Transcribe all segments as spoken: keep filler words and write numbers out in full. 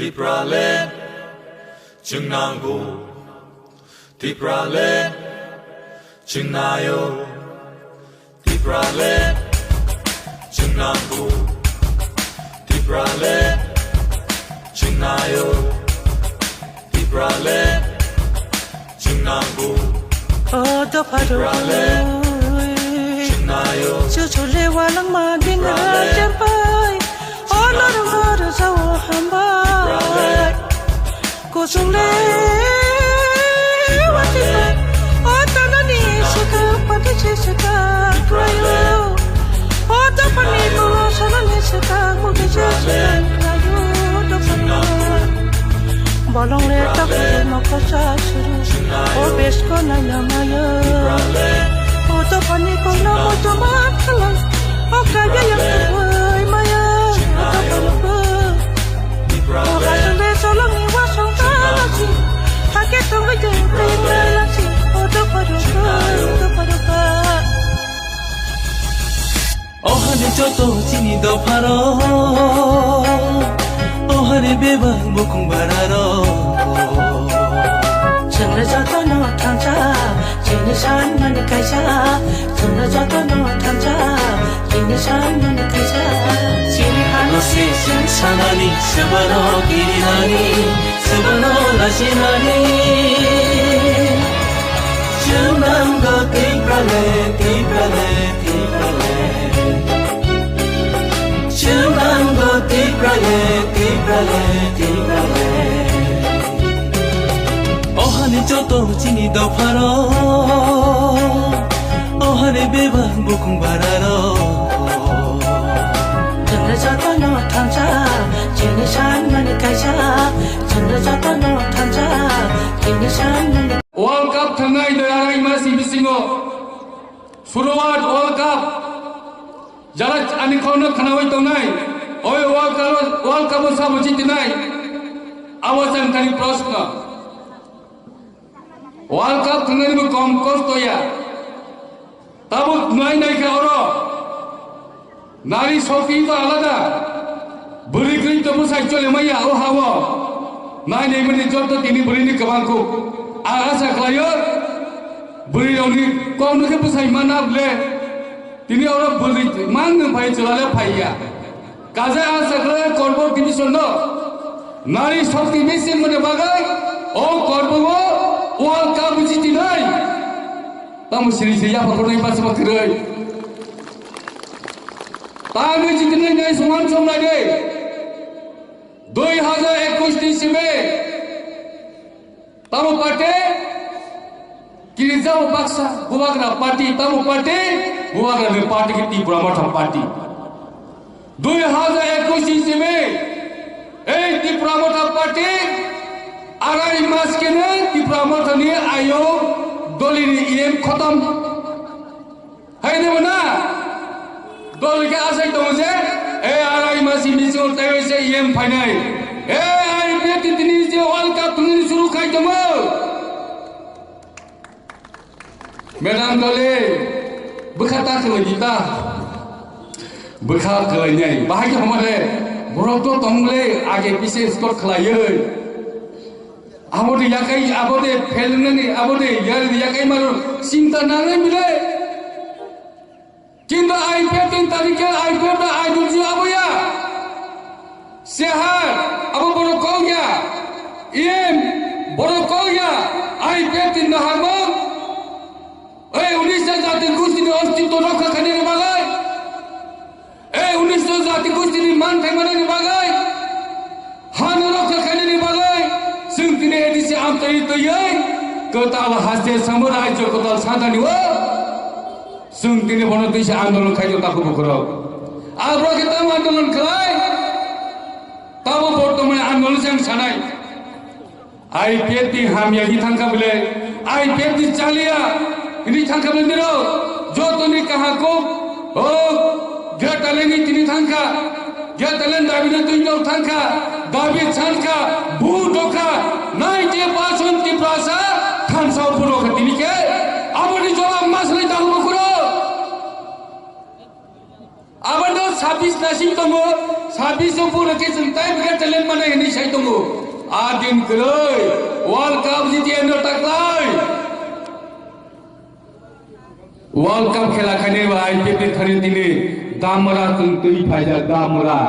Tipraland chwng nango, Tipraland chwng naio, Tipraland chwng nango, Tipraland chwng naio, Tipraland chwng nango. O dopha rok, Tipraland chwng naio, chuchu le walangma dinga, Tipraland champai. O norok no rwjao hambai. Kuchung le watwi bai. O tanani swkang pati se swkang kwlaio. O dophani kolo sanani swkang mukti se swkang kwlaio dophani. Bolong le takhuk mokol sa suru. O besko naina maya. O dophani kolo moto ma khalai. O kaya yang kwbai maya. O dophani kolo. O hasung de solong ni wasong talasi. Hake tongwi de tengna lasi. O dopha dopha, dopha dopha. O hani joto chini dopharo. O hani bebak bukung bararo. Chwngno jotono thansa, chini sanmani kaisa. Chwngno jotono thansa. Chini sanmani kaisa, chini hano se chwng sanani, swbano kirinani, swbano lachinani. Chwng nango Tipraland, Tipraland, Tipraland. Chwng nango Tipraland, Tipraland, Tipraland. O hani joto chini dopharo. O hani bebak bukung bararo. Chwngno jotono thansa, chini sanmani kaisa. Chwngno jotono thansa, chini sanmani. World Cup thangnai dui arai masi bisingo Suruwat World Cup. Jara ani khorokno khwnawi tongnai, oi World Cup, World Cup o sabo jitinai? Abo chwng thani proshno. World Cup thwngnaini bo kom kosto ya. Tabuk nai nai khe oro. Nari shokti to alada. Bwrwi kwrwi to bwsai chole maya o ha o. Nai nai mani jotto tini bwrwini kwbang kuk. Ang asa khlaio, bwrwi rokni kokno khe bwsai mana ble. Tini oro bwrwi mang nwng phai chwla le phai ya. Kaisa ang sakle Korbok division no nari shokti missing mone bagwi o Korbok o World Cup jitinai. Tamo siri siri ya pakor nai pasma kwrwi. Tamo jitinai nai suman som nai de. Dui hajar ekush ni simi. Tamo party, kirijao baksa, bubagra party, tamo party, bubagra ni party ke Tipra Motha party. Dui hajar ekush ni simi, ei Tipra Motha party, arai mas kene Tipra Motha ni ayo doli ni E M khotom. Hai de mana? Dol ke asai tongo je, e arai masi misil taiwi se E M phainai. E I P F T tini je World Cup thwngwi suru khai tongo. Madam dole, bwkha ta khwlai di ta. Bwkha khwlainai. Bahai khe hamale, borok to tongle, age pise score khwlaiwi. Abo de yakai, abo de phelnani, abo de yar yakai maru, sinta nangnai bile. Kintu I P F tin tarikhe I P F da idol ji abo ya. Sehar, abo borok kok ya. E M, borok kok ya. I P F tin no hamo. Ei, unista jati gusti ni ostitto rokha khainani bagwi. Ei, unista jati gusti ni man thai manani bagwi. Hano rokha khainani bagwi. Chwng tini A D C amtwi twiwi. Kwtal haste samo rajyo kwtal sadani o. Chwng tini bono twi se andolon khaio takhuk bukhurok. Abo khe tamo andolon khlai? Tamo bortomani andolon se ang sanai. I P F T hamya hi thangkha bile, I P F T chaliya hini thangkha bile niro, jotoni kahakuk, o, gya taleni tini thangkha. Gya talen dabi na tui nok thangkha, dabi chankha, bu dokha, ninety percent Tiprasa thansa bu dokha tini khe, aboni jawab masri tahu bukuro. Aboni sab- Sabis nasing tongo, sabis o pura ke chwng tai bwkha talent mane hini sai tongo. A din kwrwi World Cup jiti ano taklai. World Cup khela khainai ba I P F ni thani tini damra chwng twi phaijak damra.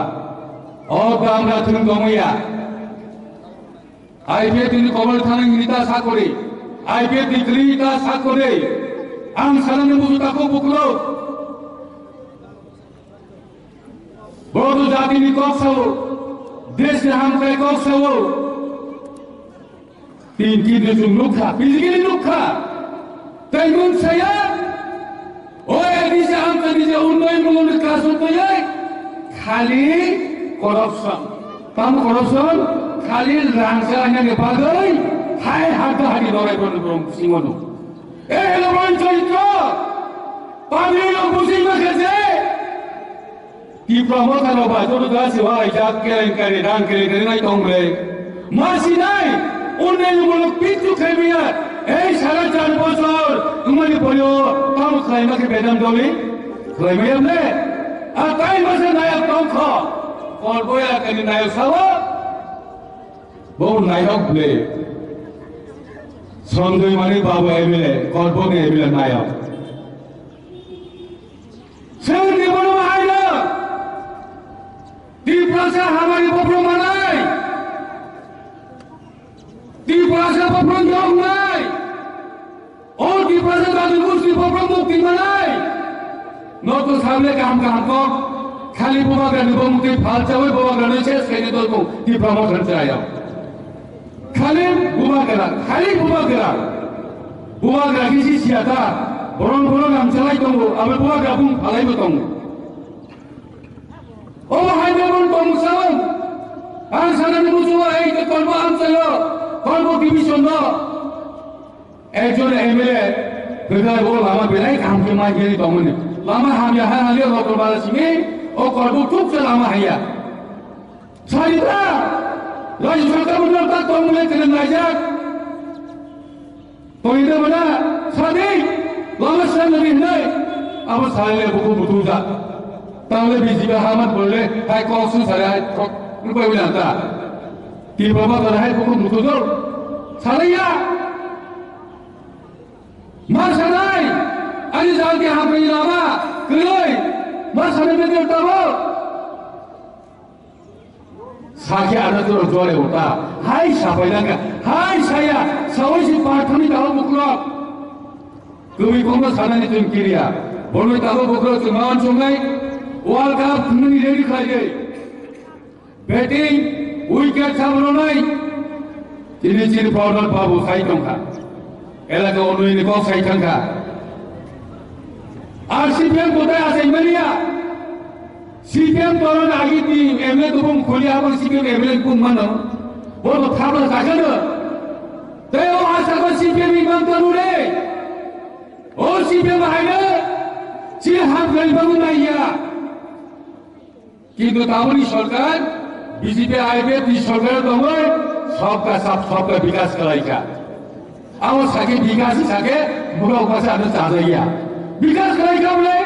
O damra chwng dongya. I P F ni kobol thani hini ta sakori. I P F ni kri ta sakori. Ang sanani musu tako bukro. Bodo jatini kok sao, desni hamkrai kok sao. Tin kidri chwng nukha, physically nukha. Tei nwng saya, o A D C hamkrai ni je unnoyon muloni kasu toyai, khali corruption. Tam corruption, khali rang sa anya ni bagwi, hai hata hani dorai bono borom singono. E hello boy choitro, pabri lo busi ma khaje. Tipra motha rok ba joto da se wahai jak kelenkari, rang kelenkari nai tong ble. Ma sinai, unnayonmulok kichu khaimaya, ei sara char bochor, wngmani pore o, tamo khlaima khe bedam doli? Khlaimaya ble? A tai masa nayak tong kho, Korbo elakani nayak sao, bo nayak ble. Sonjoi Manik babu M L A, Korbo ni M L A nayak. Chwng ni bono haino Tiprasa hamari bophro manai, Tiprasa bophro yoknai, o Tiprasa dadi musti bophro mukti manai. Noto samle kaham kaham kok, khali bubagra ni bo mukti phal chawi bubagra ni ses khaini dolko Tipra mothan chayao. Khali bubagra, khali bubagra. Bubagra kisi siyata, borong borong ang chalai tongo, abo bubagra bung phalai bo tongo. Obo hai bebon tong sao. Ang sanani musugo ei je Korbo amchaio, Korbo division no. Ekjon M L A, kwthai bo lama belai kaham khe ma khe tongmani. Lama hamya ha hamya rokol bala simi, o Korbo chukse lama haya. Sarita, Rajya Sabha bundle tak tong mule kene naijak. Tong ida mana, sadi, lama sana di hinai. Abo sale buku butuja. Tangle B J P hamat bolle, hai kok su sare hai kok, rupai ulang ta. Ti baba kala hai buku butujo. Sale ya. Ma sanai, ani jalki hamri lama, kuyoi. Ma sanai bede tabo. Sakhe ano jora jore uta. Hai sapai langka. Hai saya. Sawai si parthani tahu bukrok. Kumi kono sanani chwng kiriya. Bonoi tahu bukrok chwng mawan chwngnai. World Cup thumnani ready khlaiwi. Batting, wicket sabrwnai. Chini chini Pradyot Babu sai tongkha. Elaka onoi ni kok sai thangkha. Ar C P M kotai asai mania. C P M toron agi ti M L A tubung kholi abang C P M M L A kung mano. Bono thabla sakano. Tei o asa ko C P M imang tanu re. O C P M haino. Chini ham kali bangun naiya. Kintu tamoni sorkar, B J P I P F ni sorkar tongoi, sobka sab sobka bikas kalaika. Abo sake bikas sake, mura upasa ano chajaiya. Bikas kalaika bole,